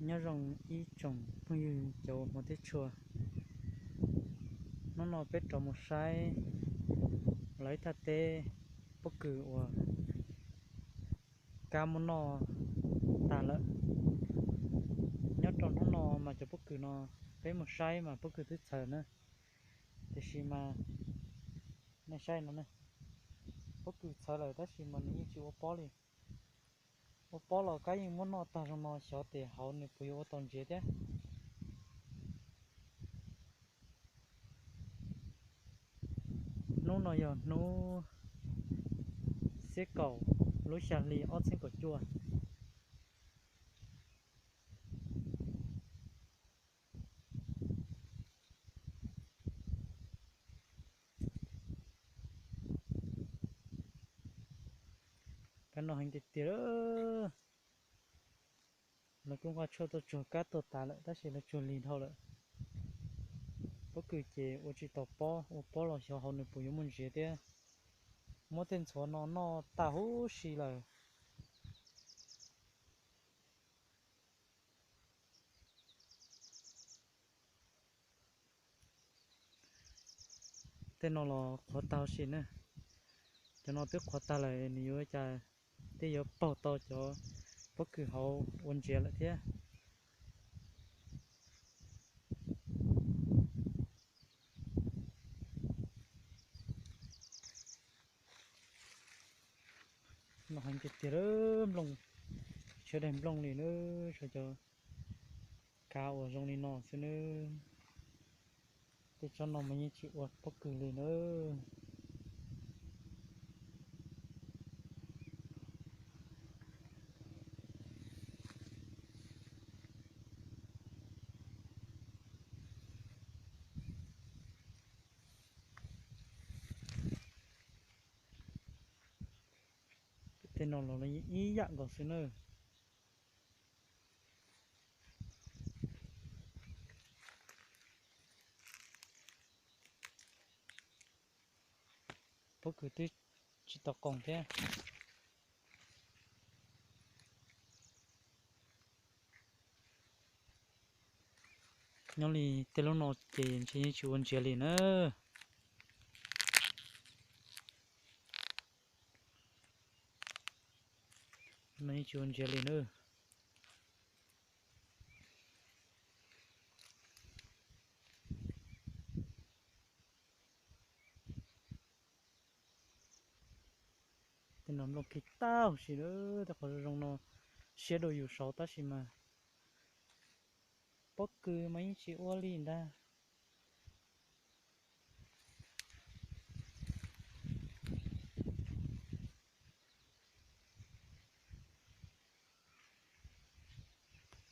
Nyob zoo ib tsoom phooj ywg cov hmov thiab tshua, hnub no peb rov mus saib lawv thaj teb pob kws uas kab muab noj tag lawm. Nyob rau hnub no mas cov pob kws no peb mus saib mas pob kws twb txhawv na, tiam sis mas nej saib no, pob kws txhawv lawm tab sis mas nws yeej tsis ua pob li. Ua pob los kab yeej muab noj tag zoo no, xyov tes hauv nws puas yuav ua tau ntsiav thiab. Hnub no yog hnub xiab kaum lub xya hli ob txhiab kaum cuaj. Kab noj heev tiag tiag. Lawv kuj nqa tshuaj tuaj tsuag kab tuag tas lawm tab sis lawv tsuag lig dhau lawm. Pob kws ces ua tsis tau pob, ua pob los xyov hauv nws puas yuav muaj ntsiav thiab. Muab tej ntxhuav no noj tag huv si lawm. Tej no los qhuav tag huv si na. Cov no twb qhuav tag lawm, nws yuav cas tej yuav paug tau cov pob kws hauv ua ntsiav lawm thiab. Noj heev tiag tiag, nplooj, tsis daig nplooj li na, saib cov kab uas zoo li no xwb nawb. Tej tsob no mas yeej tsis ua pob kws li na. Tej no los ib yam nkaus xwb na. Pob kws twb tsis tau qoos thiab. Nyob li tej lub no ces ntshe yeej tsis ua ntsiav li na. No yeej tsis ua ntsiav li na. Tej no nplooj khi tag huv si lawm, tej qhov zoo zoo no siab dua yus saud tab sis mas pob kws mas yeej tsis ua li ntag.